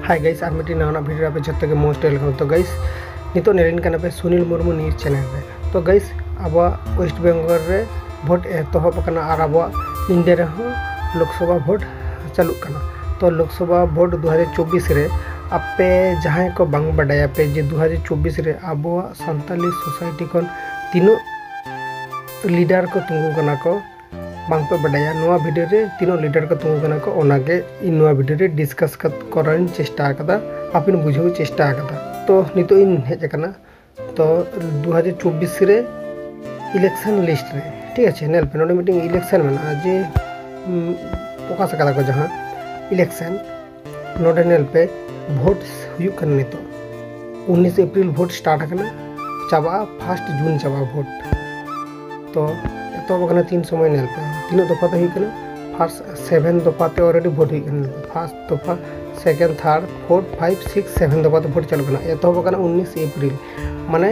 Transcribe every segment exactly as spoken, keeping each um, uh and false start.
Hi guys, ᱟᱨ ᱢᱤᱫᱴᱤᱡ ᱱᱟᱣᱟᱱᱟᱜ video ᱨᱮ ᱟᱯᱮ ᱡᱚᱛᱚ ᱜᱮ most welcome᱾ ᱛᱚ guys, ᱱᱤᱛᱚᱜ ᱧᱮᱞ ᱠᱟᱱᱟ ᱯᱮ ᱥᱩᱱᱤᱞ ᱢᱩᱨᱢᱩ news channel ᱨᱮ᱾ ᱛᱚ guys, ᱟᱵᱚᱣᱟᱜ West Bengal ᱨᱮ vote ᱮᱛᱚᱦᱚᱵ ᱟᱠᱟᱱᱟ ᱟᱨ ᱟᱵᱚᱣᱟᱜ ᱤᱱᱰᱤᱭᱟ ᱨᱮᱦᱚᱸ ᱞᱳᱠᱥᱚᱵᱷᱟ vote ᱪᱟᱹᱞᱩᱜ ᱠᱟᱱᱟ᱾ ᱛᱚ ᱞᱳᱠᱥᱚᱵᱷᱟ vote ᱫᱩ ᱦᱟᱡᱟᱨ ᱪᱚᱵᱵᱤᱥ ᱨᱮ ᱟᱯᱮ ᱡᱟᱦᱟᱸᱭ ᱠᱚ ᱵᱟᱝ ᱵᱟᱰᱟᱭᱟ ᱯᱮ ᱡᱮ ᱫᱩ ᱦᱟᱡᱟᱨ ᱪᱚᱵᱵᱤᱥ ᱨᱮ ᱟᱵᱚᱣᱟᱜ ᱥᱟᱱᱛᱟᱞᱤ society ᱠᱷᱚᱱ ᱛᱤᱱᱟᱹᱜ leader ᱠᱚ ᱛᱤᱸᱜᱩ ᱠᱟᱱᱟ ᱠᱚ, ᱵᱟᱝ ᱯᱮ ᱵᱟᱰᱟᱭᱟ᱾ ᱱᱚᱣᱟ video ᱨᱮ ᱛᱤᱱᱟᱹᱜ leader ᱠᱚ ᱛᱤᱸᱜᱩ ᱠᱟᱱᱟ ᱠᱚ, ᱚᱱᱟᱜᱮ ᱤᱧ ᱱᱚᱣᱟ video ᱨᱮ discuss ᱠᱟᱛ-, ᱠᱚᱨᱟᱣ ᱤᱧ ᱪᱮᱥᱴᱟ ᱟᱠᱟᱫᱟ, ᱟᱯᱮ ᱵᱩᱡᱷᱟᱹᱣ ᱪᱮᱥᱴᱟ ᱟᱠᱟᱫᱟ᱾ ᱛᱚ ᱱᱤᱛᱚᱜ ᱤᱧ ᱦᱮᱡ ᱟᱠᱟᱱᱟ ᱛᱚ ᱫᱩ ᱦᱟᱡᱟᱨ ᱪᱚᱵᱵᱤᱥ ᱨᱮ election list ᱨᱮ, ᱴᱷᱤᱠ ᱟᱪᱷᱮ, ᱧᱮᱞ ᱯᱮ, ᱱᱚᱰᱮ ᱢᱤᱫᱴᱮᱱ election ᱢᱮᱱᱟᱜᱼᱟ ᱡᱮ, ᱩᱢ, ᱯᱨᱚᱠᱟᱥ ᱟᱠᱟᱫᱟ ᱠᱚ ᱡᱟᱦᱟᱸ election, ᱱᱚᱰᱮ ᱧᱮᱞ ᱯᱮ, vote ᱦᱩᱭᱩᱜ ᱠᱟᱱᱟ ᱱᱤᱛᱚᱜ ᱩᱱᱤᱥ ᱮᱯᱨᱤᱞ vote start ᱟᱠᱟᱱᱟ, ᱪᱟᱵᱟᱜᱼᱟ first June ᱪᱟᱵᱟᱜᱼᱟ vote᱾ ᱛᱚ ᱮᱛᱚᱦᱚᱵ ᱟᱠᱟᱱᱟ ᱛᱤᱱ ᱥᱚᱢᱚᱭ ᱧᱮᱞ ᱯᱮ, ᱛᱤᱱᱟᱹᱜ ᱫᱚᱯᱷᱟ ᱛᱮ ᱦᱩᱭᱩᱜ ᱠᱟᱱᱟ, first seven ᱫᱚᱯᱷᱟ ᱛᱮ already vote ᱦᱩᱭᱩᱜ ᱠᱟᱱᱟ, first ᱫᱚᱯᱷᱟ, second, third, fourth, five, six, seven ᱫᱚᱯᱷᱟ ᱛᱮ vote ᱪᱟᱞᱩᱜ ᱠᱟᱱᱟ᱾ ᱮᱛᱚᱦᱚᱵ ᱟᱠᱟᱱᱟ ᱩᱱᱤᱥ ᱮᱯᱨᱤᱞ, ᱢᱟᱱᱮ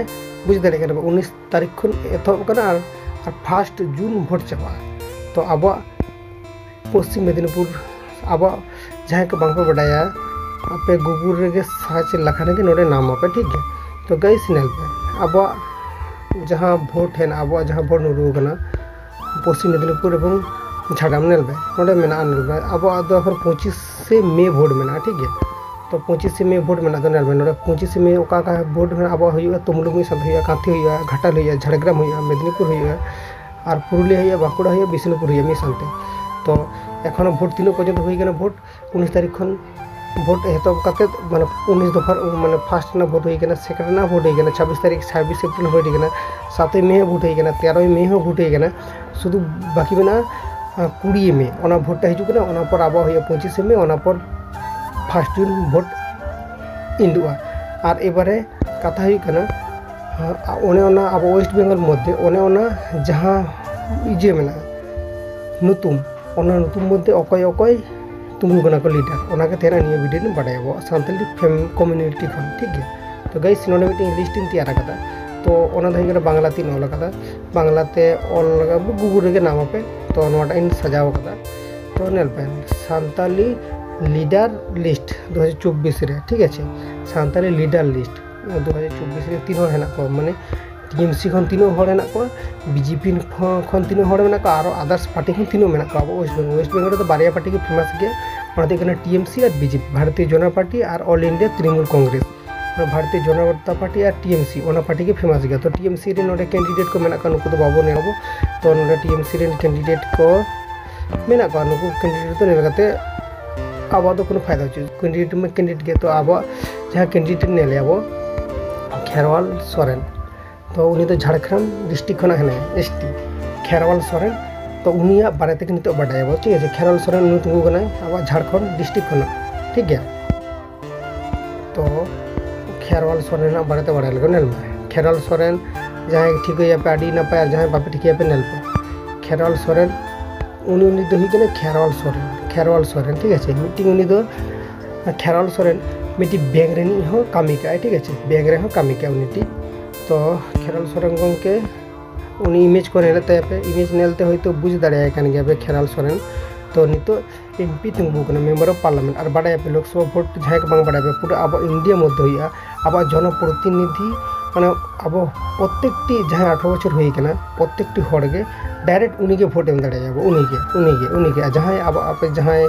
ᱵᱩᱡᱽ ᱫᱟᱲᱮᱭᱟᱜ ᱠᱟᱱᱟ ᱯᱮ, ᱩᱱᱤᱥ ᱛᱟᱹᱨᱤᱠᱷ ᱠᱷᱚᱱ ᱮᱛᱚᱦᱚᱵ ᱟᱠᱟᱱᱟ ᱟᱨ, ᱟᱨ first June vote ᱪᱟᱵᱟᱜᱼᱟ᱾ ᱛᱚ ᱟᱵᱚᱣᱟᱜ ᱯᱚᱥᱪᱤᱢ ᱢᱮᱫᱤᱱᱤᱯᱩᱨ, ᱟᱵᱚᱣᱟᱜ ᱡᱟᱦᱟᱸᱭ ᱠᱚ ᱵᱟᱝ ᱯᱮ ᱵᱟᱰᱟᱭᱟ, ᱟᱯᱮ Google ᱨᱮᱜᱮ search ᱞᱮᱠᱷᱟᱱ ᱜᱮ ᱱᱚᱰᱮ ᱧᱟᱢ ᱟᱯᱮ, ᱴᱷᱤᱠ ᱜᱮᱭᱟ᱾ ᱛᱚ guys, ᱧᱮᱞ ᱯᱮ, ᱟᱵᱚᱣᱟᱜ ᱡᱟᱦᱟᱸ vote ᱦᱮᱱᱟᱜᱼᱟ, ᱟᱵᱚᱣᱟᱜ ᱡᱟᱦᱟᱸ vote ᱧᱩᱨᱩ ᱟᱠᱟᱱᱟ ᱯᱚᱥᱪᱤᱢ ᱢᱮᱫᱤᱱᱤᱯᱩᱨ ᱮᱵᱚᱝ ᱡᱷᱟᱲᱜᱨᱟᱢ, ᱧᱮᱞ ᱯᱮ, ᱱᱚᱰᱮ ᱢᱮᱱᱟᱜᱼᱟ, ᱧᱮᱞ ᱯᱮ, ᱟᱵᱚᱣᱟᱜ ᱫᱚ ᱮᱠᱷᱚᱱ ᱯᱚᱸᱪᱤᱥᱮ ᱢᱮ vote ᱢᱮᱱᱟᱜᱼᱟ, ᱴᱷᱤᱠ ᱜᱮᱭᱟ᱾ ᱛᱚ ᱯᱚᱸᱪᱤᱥᱮ ᱢᱮ vote ᱢᱮᱱᱟᱜ ᱫᱚ, ᱧᱮᱞ ᱢᱮ, ᱱᱚᱰᱮ ᱯᱚᱸᱪᱤᱥᱮ ᱢᱮ ᱚᱠᱟ ᱚᱠᱟ vote ᱢᱮᱱᱟᱜᱼᱟ, ᱟᱵᱚᱣᱟᱜ ᱦᱩᱭᱩᱜᱼᱟ, ᱛᱩᱢᱞᱩ ᱢᱤᱫ ᱥᱟᱶᱛᱮ ᱦᱩᱭᱩᱜᱼᱟ, ᱠᱟᱸᱛᱷᱤ ᱦᱩᱭᱩᱜᱼᱟ, ᱜᱷᱟᱴᱟᱞ ᱦᱩᱭᱩᱜᱼᱟ, ᱡᱷᱟᱲᱜᱨᱟᱢ ᱦᱩᱭᱩᱜᱼᱟ, ᱢᱮᱫᱤᱱᱤᱯᱩᱨ ᱦᱩᱭᱩᱜᱼᱟ, ᱟᱨ ᱯᱩᱨᱩᱞᱤᱭᱟᱹ ᱦᱩᱭᱩᱜᱼᱟ, ᱵᱟᱸᱠᱩᱲᱟ ᱦᱩᱭᱩᱜᱼᱟ, ᱵᱤᱥᱱᱩᱯᱩᱨ ᱦᱩᱭᱩᱜᱼᱟ ᱢᱤᱫ ᱥᱟᱶᱛᱮ᱾ ᱛᱚ ᱮᱠᱷᱚᱱᱳ vote ᱛᱤᱱᱟᱹᱜ ᱯᱚᱨᱡᱚᱱᱛᱚ ᱦᱩᱭ ᱠᱟᱱᱟ vote? ᱩᱱᱤᱥ ᱛᱟᱹᱨᱤᱠᱷ ᱠᱷᱚᱱ vote ᱮᱛᱚᱦᱚᱵ ᱠᱟᱛᱮ, ᱢᱟᱱᱮ ᱩᱱᱤᱥ ᱫᱚᱯᱷᱟ, ᱢᱟᱱᱮ first ᱨᱮᱱᱟᱜ vote ᱦᱩᱭ ᱠᱟᱱᱟ, second ᱨᱮᱱᱟᱜ vote ᱦᱩᱭ ᱠᱟᱱᱟ, ᱪᱷᱟᱵᱵᱤᱥ ᱛᱟᱹᱨᱤᱠᱷ, ᱪᱷᱟᱵᱵᱤᱥ ᱮᱯᱨᱤᱞ ᱦᱩᱭ ᱠᱟᱱᱟ, ᱥᱟᱛᱳᱭ ᱢᱮ ᱦᱚᱸ vote ᱦᱩᱭ ᱠᱟᱱᱟ, ᱛᱮᱨᱳᱭ ᱢᱮ ᱦᱚᱸ vote ᱦᱩᱭ ᱠᱟᱱᱟ, ᱥᱩᱫᱷᱩ ᱵᱟᱹᱠᱤ ᱢᱮᱱᱟᱜᱼᱟ, ᱟᱸ, ᱠᱩᱲᱤ ᱢᱮ, ᱚᱱᱟ vote ᱴᱟ ᱦᱤᱡᱩᱜ ᱠᱟᱱᱟ, ᱚᱱᱟ ᱯᱚᱨ ᱟᱵᱚᱣᱟᱜ ᱦᱩᱭᱩᱜᱼᱟ ᱯᱚᱸᱪᱤᱥᱮ ᱢᱮ, ᱚᱱᱟ ᱯᱚᱨ first June vote ᱮᱱᱰᱚᱜᱼᱟ᱾ ᱟᱨ ᱮᱵᱟᱨᱮ ᱠᱟᱛᱷᱟ ᱦᱩᱭᱩᱜ ᱠᱟᱱᱟ, ᱟᱸ, ᱚᱱᱮ ᱚᱱᱟ ᱟᱵᱚ West Bengal ᱢᱚᱫᱽᱫᱷᱮ ᱚᱱᱮ ᱚᱱᱟ ᱡᱟᱦᱟᱸ ᱤᱭᱟᱹ ᱢᱮᱱᱟᱜᱼᱟ, ᱧᱩᱛᱩᱢ, ᱚᱱᱟ ᱧᱩᱛᱩᱢ ᱢᱚᱫᱽᱫᱷᱮ ᱚᱠᱚᱭ ᱚᱠᱚᱭ ᱛᱤᱸᱜᱩ ᱠᱟᱱᱟ ᱠᱚ leader, ᱚᱱᱟ ᱜᱮ ᱛᱮᱦᱮᱧ ᱱᱤᱭᱟᱹ video ᱨᱮ ᱵᱟᱰᱟᱭ ᱟᱵᱚ ᱥᱟᱱᱛᱟᱲᱤ ᱯᱷᱮᱢ community ᱠᱷᱚᱱ, ᱴᱷᱤᱠ ᱜᱮᱭᱟ᱾ ᱛᱚ guys, ᱱᱚᱰᱮ ᱢᱤᱫᱴᱮᱱ list ᱤᱧ ᱛᱮᱭᱟᱨ ᱟᱠᱟᱫᱟ, ᱛᱚ ᱚᱱᱟ ᱫᱚ ᱦᱩᱭᱩᱜ ᱠᱟᱱᱟ ᱵᱟᱝᱞᱟ ᱛᱤᱧ ᱚᱞ ᱟᱠᱟᱫᱟ, ᱵᱟᱝᱞᱟ ᱛᱮ ᱚᱞ Google ᱨᱮᱜᱮ ᱧᱟᱢ ᱟᱯᱮ᱾ ᱛᱚ ᱱᱚᱣᱟᱴᱟᱜ ᱤᱧ ᱥᱟᱡᱟᱣ ᱟᱠᱟᱫᱟ, ᱛᱚ ᱧᱮᱞ ᱯᱮ, ᱥᱟᱱᱛᱟᱞᱤ ᱞᱤᱰᱟᱨ ᱞᱤᱥᱴ ᱫᱩ ᱦᱟᱡᱟᱨ ᱪᱚᱵᱵᱤᱥ ᱨᱮ, ᱴᱷᱤᱠ ᱟᱪᱷᱮ, ᱥᱟᱱᱛᱟᱞᱤ ᱞᱤᱰᱟᱨ ᱞᱤᱥᱴ ᱫᱩ ᱦᱟᱡᱟᱨ ᱪᱚᱵᱵᱤᱥ ᱨᱮ ᱛᱤᱱ ᱦᱚᱲ ᱦᱮᱱᱟᱜ ᱠᱚᱣᱟ, ᱢᱟᱱᱮ ᱴᱤ ᱮᱢ ᱥᱤ ᱠᱷᱚᱱ ᱛᱤᱱᱟᱹᱜ ᱦᱚᱲ ᱦᱮᱱᱟᱜ ᱠᱚᱣᱟ, ᱵᱤ ᱡᱮ ᱯᱤ ᱠᱷᱚᱱ ᱛᱤᱱᱟᱹᱜ ᱦᱚᱲ ᱢᱮᱱᱟᱜ ᱠᱚᱣᱟ, ᱟᱨᱚ ᱟᱫᱟᱨᱥ ᱯᱟᱨᱴᱤ ᱠᱷᱚᱱ ᱛᱤᱱᱟᱹᱜ ᱢᱮᱱᱟᱜ ᱠᱚᱣᱟ ᱟᱵᱚ ᱳᱭᱮᱥᱴ ᱵᱮᱝᱜᱚᱞ᱾ ᱳᱭᱮᱥᱴ ᱵᱮᱝᱜᱚᱞ ᱨᱮᱫᱚ ᱵᱟᱨᱭᱟ ᱯᱟᱨᱴᱤ ᱜᱮ ᱯᱷᱮᱢᱟᱥ ᱜᱮᱭᱟ, ᱚᱱᱟ ᱫᱚ ᱦᱩᱭᱩᱜ ᱠᱟᱱᱟ ᱴᱤ ᱮᱢ ᱥᱤ ᱟᱨ B J P, Bharatiya Janata party ᱟᱨ all India Trinamool Congress. Bharatiya Janata party ᱟᱨ ᱴᱤ ᱮᱢ ᱥᱤ, ᱚᱱᱟ ᱯᱟᱨᱴᱤ ᱜᱮ ᱯᱷᱮᱢᱟᱥ ᱜᱮᱭᱟ᱾ ᱛᱚ ᱴᱤ ᱮᱢ ᱥᱤ ᱨᱮ ᱱᱚᱰᱮ ᱠᱮᱱᱰᱤᱰᱮᱴ ᱠᱚ ᱢᱮᱱᱟᱜ ᱠᱚᱣᱟ, ᱱᱩᱠᱩ ᱫᱚ ᱵᱟᱵᱚᱱ ᱧᱮᱞ ᱟᱵᱚ᱾ ᱛᱚ ᱱᱚᱰᱮ ᱴᱤ ᱮᱢ ᱥᱤ ᱨᱮᱱ ᱠᱮᱱᱰᱤᱰᱮᱴ ᱠᱚ ᱢᱮᱱᱟᱜ ᱠᱚᱣᱟ, ᱱᱩᱠᱩ ᱠᱮᱱᱰᱤᱰᱮᱴ ᱫᱚ ᱧᱮᱞ ᱠᱟᱛᱮ ᱟᱵᱚᱣᱟᱜ ᱫᱚ ᱠᱳᱱᱳ ᱯᱷᱟᱭᱫᱟ ᱵᱟᱹᱪᱩᱜ᱾ ᱠᱮᱱᱰᱤᱰᱮᱴ ᱢᱟ ᱠᱮᱱᱰᱤᱰᱮᱴ ᱜᱮ, ᱛᱚ ᱟᱵᱚᱣᱟᱜ ᱡᱟᱦᱟᱸ ᱠᱮᱱᱰᱤᱰᱮᱴ ᱧᱮᱞᱮᱭᱟ ᱵᱚ, ᱠᱷᱮᱨᱣᱟᱞ ᱥᱚᱨᱮᱱ, ᱛᱚ ᱩᱱᱤ ᱫᱚ ᱡᱷᱟᱲᱜᱨᱟᱢ ᱰᱤᱥᱴᱨᱤᱠᱴ ᱠᱷᱚᱱᱟᱜ ᱦᱮᱱᱟᱭᱟ, ᱮᱥ ᱴᱤ, ᱠᱷᱮᱨᱣᱟᱞ ᱥᱚᱨᱮᱱ᱾ ᱛᱚ ᱩᱱᱤᱭᱟᱜ ᱵᱟᱨᱮ ᱛᱮᱜᱮ ᱱᱤᱛᱚᱜ ᱵᱟᱰᱟᱭᱟᱵᱚ, ᱴᱷᱤᱠ ᱟᱪᱷᱮ᱾ ᱠᱷᱮᱨᱣᱟᱞ ᱥᱚᱨᱮᱱ ᱩᱱᱤ ᱛᱤᱸᱜᱩ ᱠᱟᱱᱟᱭ ᱟᱵᱚᱣᱟᱜ ᱡᱷᱟᱲᱠᱷᱚᱸᱰ ᱰᱤᱥᱴᱨᱤᱠᱴ ᱠᱷᱚᱱᱟᱜ, ᱴᱷᱤᱠ ᱜᱮᱭᱟ᱾ ᱛᱚ ᱠᱷᱮᱨᱣᱟᱞ ᱥᱚᱨᱮᱱᱟᱜ ᱵᱟᱨᱮᱛᱮ ᱵᱟᱲᱟᱭ ᱞᱮᱠᱟ ᱧᱮᱞ ᱢᱮ᱾ ᱠᱷᱮᱨᱣᱟᱞ ᱥᱚᱨᱮᱱ, ᱡᱟᱦᱟᱸᱭ ᱴᱷᱤᱠᱟᱹᱭᱟᱯᱮ ᱟᱹᱰᱤ ᱱᱟᱯᱟᱭ, ᱟᱨ ᱡᱟᱦᱟᱸᱭ ᱵᱟᱯᱮ ᱴᱷᱤᱠᱟᱹᱭᱟᱯᱮ ᱧᱮᱞ ᱯᱮ᱾ ᱠᱷᱮᱨᱣᱟᱞ ᱥᱚᱨᱮᱱ, ᱩᱱᱤ, ᱩᱱᱤ ᱫᱚ ᱦᱩᱭᱩᱜ ᱠᱟᱱᱟ ᱠᱷᱮᱨᱣᱟᱞ ᱥᱚᱨᱮᱱ, ᱠᱷᱮᱨᱣᱟᱞ ᱥᱚᱨᱮᱱ, ᱴᱷᱤᱠ ᱟᱪᱷᱮ᱾ ᱢᱤᱫᱴᱤᱡ ᱩᱱᱤ ᱫᱚ ᱠᱷᱮᱨᱣᱟᱞ ᱥᱚᱨᱮᱱ ᱢᱤᱫᱴᱤᱡ ᱵᱮᱝᱠ ᱨᱤᱱᱤᱡ ᱦᱚᱸ ᱠᱟᱹᱢᱤ ᱠᱟᱜᱼᱟᱭ, ᱴᱷᱤᱠ ᱟᱪᱷᱮ, ᱵᱮᱝᱠ ᱨᱮᱦᱚᱸ ᱠᱟᱹᱢᱤ ᱠᱟᱜᱼᱟᱭ ᱩᱱᱤ ᱴᱤᱡ᱾ ᱛᱚ ᱠᱷᱮᱨᱣᱟᱞ ᱥᱚᱨᱮᱱ ᱜᱚᱢᱠᱮ, ᱩᱱᱤ ᱤᱢᱮᱡᱽ ᱠᱚ ᱧᱮᱞᱮᱫ ᱛᱟᱭᱟ ᱯᱮ, ᱤᱢᱮᱡᱽ ᱧᱮᱞᱛᱮ ᱦᱚᱭᱛᱳ ᱵᱩᱡᱽ ᱫᱟᱲᱮᱭᱟᱭ ᱠᱟᱱ ᱜᱮᱭᱟ ᱯᱮ ᱠᱷᱮᱨᱣᱟᱞ ᱥᱚᱨᱮᱱ᱾ ᱛᱚ ᱱᱤᱛᱚᱜ ᱮᱢ ᱯᱤ ᱛᱤᱸᱜᱩ ᱠᱟᱱᱟ, ᱢᱮᱢᱵᱟᱨ ᱚᱯᱷ ᱯᱟᱨᱞᱟᱢᱮᱱᱴ᱾ ᱟᱨ ᱵᱟᱰᱟᱭᱟᱯᱮ ᱞᱳᱠᱥᱚᱵᱷᱟ ᱵᱷᱳᱴ ᱡᱟᱦᱟᱸᱭ ᱠᱚ ᱵᱟᱝ ᱵᱟᱰᱟᱭᱟᱯᱮ, ᱯᱩᱨᱟᱹ ᱟᱵᱚ ᱤᱱᱰᱤᱭᱟ ᱢᱚᱫᱽᱫᱷᱮ ᱦᱩᱭᱩᱜᱼᱟ, ᱟᱵᱚᱣᱟᱜ ᱡᱚᱱᱚᱯᱨᱚᱛᱤᱱᱤᱫᱷᱤ, ᱢᱟᱱᱮ ᱟᱵᱚ ᱯᱨᱚᱛᱮᱠᱴᱤ ᱡᱟᱦᱟᱸᱭ ᱟᱴᱷᱨᱚ ᱵᱚᱪᱷᱚᱨ ᱦᱩᱭ ᱠᱟᱱᱟ, ᱯᱨᱚᱛᱮᱠᱴᱤ ᱦᱚᱲ ᱜᱮ ᱰᱟᱭᱨᱮᱠᱴ ᱩᱱᱤᱜᱮ ᱵᱷᱳᱴ ᱮᱢ ᱫᱟᱲᱮᱭᱟᱵᱚ, ᱩᱱᱤᱜᱮ, ᱩᱱᱤᱜᱮ᱾ ᱟᱨ ᱡᱟᱦᱟᱸᱭ ᱟᱵᱚ, ᱟᱯᱮ ᱡᱟᱦᱟᱸᱭ,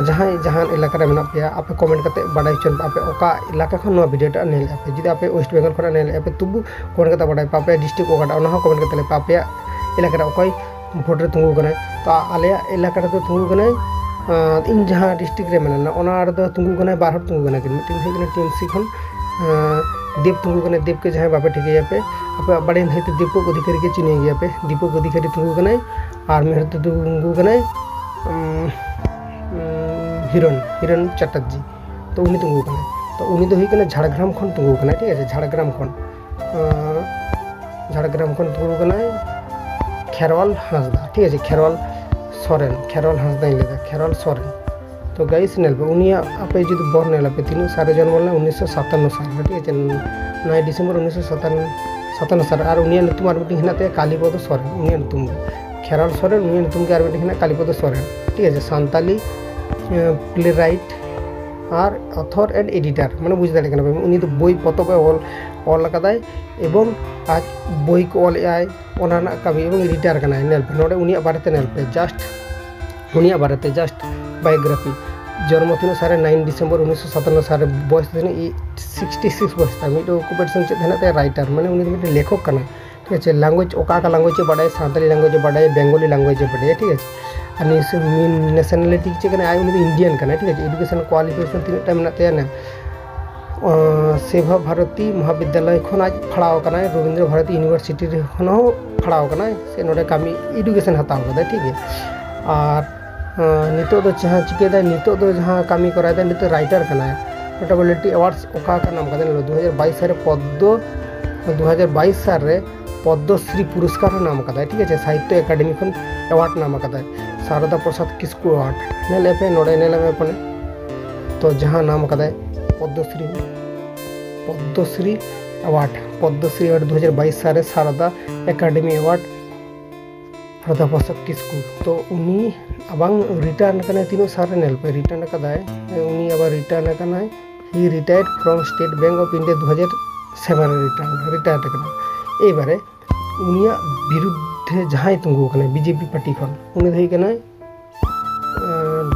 ᱡᱟᱦᱟᱸᱭ ᱡᱟᱦᱟᱱ ᱮᱞᱟᱠᱟ ᱨᱮ ᱢᱮᱱᱟᱜ ᱯᱮᱭᱟ, ᱟᱯᱮ ᱠᱚᱢᱮᱱᱴ ᱠᱟᱛᱮ ᱵᱟᱰᱟᱭ ᱦᱚᱪᱚ ᱯᱮ, ᱟᱯᱮ ᱚᱠᱟ ᱮᱞᱟᱠᱟ ᱠᱷᱚᱱ ᱱᱚᱣᱟ ᱵᱷᱤᱰᱤᱭᱳ ᱴᱟᱜ ᱧᱮᱞᱮᱫᱼᱟ ᱯᱮ᱾ ᱡᱩᱫᱤ ᱟᱯᱮ ᱳᱭᱮᱥᱴ ᱵᱮᱝᱜᱚᱞ ᱠᱷᱚᱱᱟᱜ ᱧᱮᱞᱮᱫᱼᱟ ᱯᱮ, ᱛᱚᱵᱩ ᱠᱚᱢᱮᱱᱴ ᱠᱟᱛᱮ ᱵᱟᱰᱟᱭ ᱯᱮ, ᱟᱯᱮᱭᱟᱜ ᱰᱤᱥᱴᱨᱤᱠᱴ ᱚᱠᱟᱴᱟᱜ, ᱚᱱᱟ ᱦᱚᱸ ᱠᱚᱢᱮᱱᱴ ᱠᱟᱛᱮ ᱞᱟᱹᱭ ᱯᱮ, ᱟᱯᱮᱭᱟᱜ ᱮᱞᱟᱠᱟ ᱨᱮ ᱚᱠᱚᱭ ᱵᱷᱳᱴ ᱨᱮ ᱛᱤᱸᱜᱩ ᱠᱟᱱᱟᱭ᱾ ᱛᱚ ᱟᱞᱮᱭᱟᱜ ᱮᱞᱟᱠᱟ ᱨᱮᱫᱚ ᱛᱤᱸᱜᱩ ᱠᱟᱱᱟᱭ, ᱟᱸ, ᱤᱧ ᱡᱟᱦᱟᱸ ᱰᱤᱥᱴᱨᱤᱠᱴ ᱨᱮ ᱢᱮᱱᱟᱜᱼᱟ, ᱚᱱᱟ ᱨᱮᱫᱚ ᱛᱤᱸᱜᱩ ᱠᱟᱱᱟᱭ, ᱵᱟᱨ ᱦᱚᱲ ᱛᱤᱸᱜᱩ ᱠᱟᱱᱟ ᱠᱤᱱ᱾ ᱢᱤᱫᱴᱮᱱ ᱦᱩᱭᱩᱜ ᱠᱟᱱᱟ ᱴᱤ ᱮᱢ ᱥᱤ ᱠᱷᱚᱱ, ᱟᱸ, ᱫᱮᱵᱽ ᱛᱤᱸᱜᱩ ᱠᱟᱱᱟᱭ᱾ ᱫᱮᱵᱽ ᱠᱮ ᱡᱟᱦᱟᱸᱭ ᱵᱟᱯᱮ ᱴᱷᱤᱠᱟᱹᱭᱟ ᱯᱮ, ᱟᱯᱮᱭᱟᱜ ᱵᱟᱲᱟᱭ ᱦᱚᱭᱛᱳ ᱫᱤᱯᱚᱠ ᱚᱫᱷᱤᱠᱟᱨᱤ ᱜᱮ ᱪᱤᱱᱦᱟᱹᱭ ᱜᱮᱭᱟ ᱯᱮ᱾ ᱫᱤᱯᱚᱠ ᱚᱫᱷᱤᱠᱟᱨᱤ ᱛᱤᱸᱜᱩ ᱠᱟᱱᱟᱭ, ᱟᱨ ᱢᱤᱫ ᱦᱚᱲ ᱫᱚ ᱛᱤᱸᱜᱩ ᱠᱟᱱᱟᱭ, ᱩᱸ, ᱩᱸ, ᱦᱤᱨᱚᱱ, ᱦᱤᱨᱚᱱ ᱪᱟᱴᱟᱨᱡᱤ᱾ ᱛᱚ ᱩᱱᱤ ᱛᱤᱸᱜᱩ ᱠᱟᱱᱟᱭ᱾ ᱛᱚ ᱩᱱᱤ ᱫᱚ ᱦᱩᱭᱩᱜ ᱠᱟᱱᱟ ᱡᱷᱟᱲᱜᱨᱟᱢ ᱠᱷᱚᱱ ᱛᱤᱸᱜᱩ ᱠᱟᱱᱟᱭ, ᱴᱷᱤᱠ ᱟᱪᱷᱮ, ᱡᱷᱟᱲᱜᱨᱟᱢ ᱠᱷᱚᱱ᱾ ᱟᱸ, ᱡᱷᱟᱲᱜᱨᱟᱢ ᱠᱷᱚᱱ ᱛᱤᱸᱜᱩ ᱠᱟᱱᱟᱭ ᱠᱷᱮᱨᱣᱟᱞ ᱦᱟᱸᱥᱫᱟ, ᱴᱷᱤᱠ ᱟᱪᱷᱮ, ᱠᱷᱮᱨᱣᱟᱞ ᱥᱚᱨᱮᱱ, ᱠᱷᱮᱨᱣᱟᱞ ᱦᱟᱸᱥᱫᱟᱧ ᱞᱟᱹᱭᱫᱟ, ᱠᱷᱮᱨᱣᱟᱞ ᱥᱚᱨᱮᱱ᱾ ᱛᱚ ᱜᱟᱭᱤᱥ, ᱧᱮᱞ ᱯᱮ, ᱩᱱᱤᱭᱟᱜ ᱟᱯᱮ ᱡᱩᱫᱤ ᱵᱚᱨ ᱧᱮᱞ ᱟᱯᱮ, ᱛᱤᱱᱟᱹᱜ ᱥᱟᱞ ᱨᱮ ᱡᱚᱱᱢᱚ ᱞᱮᱱᱟ? ᱩᱱᱤᱥᱥᱚ ᱥᱟᱛᱟᱱᱱᱚ ᱥᱟᱞ ᱨᱮ, ᱴᱷᱤᱠ ᱟᱪᱷᱮ, ᱱᱚᱭ ᱰᱤᱥᱮᱢᱵᱚᱨ ᱩᱱᱤᱥᱥᱚ ᱥᱟᱛᱟᱱᱱᱚ ᱥᱟᱞ ᱨᱮ᱾ ᱟᱨ ᱩᱱᱤᱭᱟᱜ ᱧᱩᱛᱩᱢ ᱟᱨ ᱢᱤᱫᱴᱤᱡ ᱦᱮᱱᱟᱜ ᱛᱟᱭᱟ, ᱠᱟᱞᱤᱯᱚᱫᱚ ᱥᱚᱨᱮᱱ, ᱩᱱᱤᱭᱟᱜ ᱧᱩᱛᱩᱢ ᱫᱚ᱾ ᱠᱷᱮᱨᱣᱟᱞ ᱥᱚᱨᱮᱱ, ᱩᱱᱤᱭᱟᱜ ᱧᱩᱛᱩᱢ ᱜᱮ ᱟᱨ ᱢᱤᱫᱴᱤᱡ ᱦᱮᱱᱟᱜ, ᱠᱟᱞᱤᱯᱚᱫᱚ ᱥᱚᱨᱮᱱ, ᱴᱷᱤᱠ ᱟᱪᱷᱮ᱾ ᱥᱟᱱᱛᱟᱞᱤ ᱯᱞᱮ ᱨᱟᱭᱤᱴ ᱟᱨ ᱚᱛᱷᱚᱨ ᱮᱱᱰ ᱮᱰᱤᱴᱟᱨ, ᱢᱟᱱᱮ ᱵᱩᱡᱽ ᱫᱟᱲᱮᱭᱟᱜ ᱠᱟᱱᱟ ᱯᱮ, ᱩᱱᱤ ᱫᱚ ᱵᱳᱭ ᱯᱚᱛᱚᱵ ᱮ ᱚᱞ ᱚᱞ ᱟᱠᱟᱫᱟᱭ ᱮᱵᱚᱝ ᱟᱡ ᱵᱳᱭ ᱠᱚ ᱚᱞᱮᱜᱼᱟᱭ, ᱚᱱᱟ ᱨᱮᱱᱟᱜ ᱠᱟᱹᱢᱤ ᱮᱵᱚᱝ ᱮᱰᱤᱴᱟᱨ ᱠᱟᱱᱟᱭ᱾ ᱧᱮᱞ ᱯᱮ ᱱᱚᱰᱮ ᱩᱱᱤᱭᱟᱜ ᱵᱟᱨᱮᱛᱮ ᱧᱮᱞ ᱯᱮ, ᱡᱟᱥᱴ ᱩᱱᱤᱭᱟᱜ ᱵᱟᱨᱮᱛᱮ ᱡᱟᱥᱴ ᱵᱟᱭᱳᱜᱨᱟᱯᱷᱤ᱾ ᱡᱚᱱᱢᱚ ᱛᱤᱱᱟᱹᱜ ᱥᱟᱞᱨᱮ? ᱱᱟᱭᱤᱱ ᱰᱤᱥᱮᱢᱵᱚᱨ ᱩᱱᱤᱥᱥᱚ ᱥᱟᱛᱟᱱᱱᱚ ᱥᱟᱞᱨᱮ᱾ ᱵᱚᱭᱮᱥ ᱛᱤᱱᱟᱹᱜ? ᱥᱤᱠᱥᱴᱤ ᱥᱤᱠᱥ ᱵᱚᱭᱮᱥ ᱛᱟᱭ᱾ ᱢᱤᱫᱴᱮᱱ ᱚᱠᱩᱯᱮᱥᱚᱱ ᱪᱮᱫ ᱦᱮᱱᱟᱜ ᱛᱟᱭᱟ? ᱨᱟᱭᱴᱟᱨ, ᱢᱟᱱᱮ ᱩᱱᱤ ᱫᱚ ᱢᱤᱫᱴᱮᱱ ᱞᱮᱠᱷᱚᱠ ᱠᱟᱱᱟᱭ, ᱴᱷᱤᱠ ᱟᱪᱷᱮ᱾ ᱞᱮᱝᱜᱩᱭᱮᱡᱽ, ᱚᱠᱟ ᱚᱠᱟ ᱞᱮᱝᱜᱩᱭᱮᱡᱽ ᱮ ᱵᱟᱰᱟᱭᱟ? ᱥᱟᱱᱛᱟᱲᱤ ᱞᱮᱝᱜᱩᱭᱮᱡᱽ ᱮ ᱵᱟᱰᱟᱭᱟ, ᱵᱮᱝᱜᱚᱞᱤ ᱞᱮᱝᱜᱩᱭᱮᱡᱽ ᱮ ᱵᱟᱰᱟᱭᱟ, ᱴᱷᱤᱠ ᱟᱪᱷᱮ᱾ ᱟᱨ ᱱᱮᱥᱱᱟᱞᱤᱴᱤ ᱪᱮᱫ ᱠᱟᱱᱟᱭ? ᱟᱡ ᱩᱱᱤ ᱫᱚ ᱤᱱᱰᱤᱭᱟᱱ ᱠᱟᱱᱟᱭ, ᱴᱷᱤᱠ ᱟᱪᱷᱮ᱾ ᱮᱰᱩᱠᱮᱥᱚᱱ ᱠᱳᱣᱟᱞᱤᱯᱷᱤᱠᱮᱥᱚᱱ ᱛᱤᱱᱟᱹᱜ ᱴᱟ ᱢᱮᱱᱟᱜ ᱛᱟᱭᱟ? ᱱᱮ ᱥᱮᱵᱟ ᱵᱷᱟᱨᱚᱛᱤ ᱢᱚᱦᱟᱵᱤᱫᱽᱫᱟᱞᱚᱭ ᱠᱷᱚᱱ ᱟᱡ ᱯᱷᱟᱲᱟᱣ ᱟᱠᱟᱱᱟᱭ, ᱨᱚᱵᱤᱱᱫᱨᱚ ᱵᱷᱟᱨᱚᱛᱤ ᱤᱭᱩᱱᱤᱵᱷᱟᱨᱥᱤᱴᱤ ᱨᱮ ᱠᱷᱚᱱ ᱦᱚᱸ ᱯᱷᱟᱲᱟᱣ ᱟᱠᱟᱱᱟᱭ, ᱥᱮ ᱱᱚᱰᱮ ᱠᱟᱹᱢᱤ ᱮᱰᱩᱠᱮᱥᱚᱱ ᱦᱟᱛᱟᱣ ᱠᱟᱫᱟᱭ, ᱴᱷᱤᱠ ᱜᱮᱭᱟ᱾ ᱟᱨ ᱟᱸ, ᱱᱤᱛᱚᱜ ᱫᱚ ᱡᱟᱦᱟᱸ ᱪᱤᱠᱟᱹᱭᱮᱫᱟᱭ, ᱱᱤᱛᱚᱜ ᱫᱚ ᱡᱟᱦᱟᱸ ᱠᱟᱹᱢᱤ ᱠᱚᱨᱟᱣᱮᱫᱟᱭ, ᱱᱤᱛᱚᱜ ᱨᱟᱭᱴᱟᱨ ᱠᱟᱱᱟᱭ᱾ ᱱᱳᱴᱮᱵᱤᱞᱤᱴᱤ ᱮᱣᱟᱨᱰᱥ ᱚᱠᱟ ᱚᱠᱟ ᱱᱟᱢ ᱠᱟᱫᱟᱭ? ᱫᱩ ᱦᱟᱡᱟᱨ ᱵᱟᱭᱤᱥ ᱥᱟᱞ ᱨᱮ ᱯᱚᱫᱽᱫᱚ, ᱫᱩ ᱦᱟᱡᱟᱨ ᱵᱟᱭᱤᱥ ᱥᱟᱞ ᱨᱮ ᱯᱚᱫᱽᱫᱚᱥᱨᱤ ᱯᱩᱨᱚᱥᱠᱟᱨ ᱦᱚᱸ ᱱᱟᱢ ᱠᱟᱫᱟᱭ, ᱴᱷᱤᱠ ᱟᱪᱷᱮ᱾ ᱥᱟᱦᱤᱛᱛᱚ ᱮᱠᱟᱰᱮᱢᱤ ᱠᱷᱚᱱ ᱮᱣᱟᱨᱰ ᱱᱟᱢ ᱠᱟᱫᱟᱭ, ᱥᱟᱨᱚᱫᱟ ᱯᱨᱚᱥᱟᱫᱽ ᱠᱤᱥᱠᱩ ᱮᱣᱟᱨᱰ᱾ ᱧᱮᱞ ᱯᱮ ᱱᱚᱰᱮ, ᱧᱮᱞ ᱢᱮ ᱯᱷᱳᱱᱮ, ᱛᱚ ᱡᱟᱦᱟᱸ ᱱᱟᱢ ᱠᱟᱫᱟᱭ ᱯᱚᱫᱽᱫᱚᱥᱨᱤ, ᱯᱚᱫᱽᱫᱚᱥᱨᱤ ᱮᱣᱟᱨᱰ, ᱯᱚᱫᱽᱫᱚᱥᱨᱤ ᱮᱣᱟᱨᱰ ᱫᱩ ᱦᱟᱡᱟᱨ ᱵᱟᱭᱤᱥ ᱥᱟᱞ ᱨᱮ ᱥᱟᱨᱚᱫᱟ ᱮᱠᱟᱰᱮᱢᱤ ᱮᱣᱟᱨᱰ ᱥᱟᱨᱚᱫᱟ ᱯᱨᱚᱥᱟᱫᱽ ᱠᱤᱥᱠᱩ᱾ ᱛᱚ ᱩᱱᱤ ᱟᱵᱟᱝ ᱨᱤᱴᱟᱭᱟᱨ ᱟᱠᱟᱱᱟᱭ ᱛᱤᱱᱟᱹᱜ ᱥᱟᱞ ᱨᱮ? ᱧᱮᱞ ᱯᱮ, ᱨᱤᱴᱟᱭᱟᱨ ᱟᱠᱟᱫᱟᱭ, ᱩᱱᱤ ᱟᱵᱟᱨ ᱨᱤᱴᱟᱭᱟᱨ ᱟᱠᱟᱱᱟᱭ, he retired from State Bank of India ᱫᱩ ᱦᱟᱡᱟᱨ ᱥᱮᱵᱷᱮᱱ ᱨᱮ ᱨᱤᱴᱟᱭᱟᱨ, ᱨᱤᱴᱟᱭᱟᱨ ᱟᱠᱟᱱᱟᱭ᱾ ᱮᱵᱟᱨᱮ ᱩᱱᱤᱭᱟᱜ ᱵᱤᱨᱩᱫᱽᱫᱷᱮ ᱡᱟᱦᱟᱸᱭ ᱛᱤᱸᱜᱩ ᱟᱠᱟᱱᱟᱭ ᱵᱤᱡᱮᱯᱤ ᱯᱟᱨᱴᱤ ᱠᱷᱚᱱ, ᱩᱱᱤ ᱫᱚ ᱦᱩᱭᱩᱜ ᱠᱟᱱᱟᱭ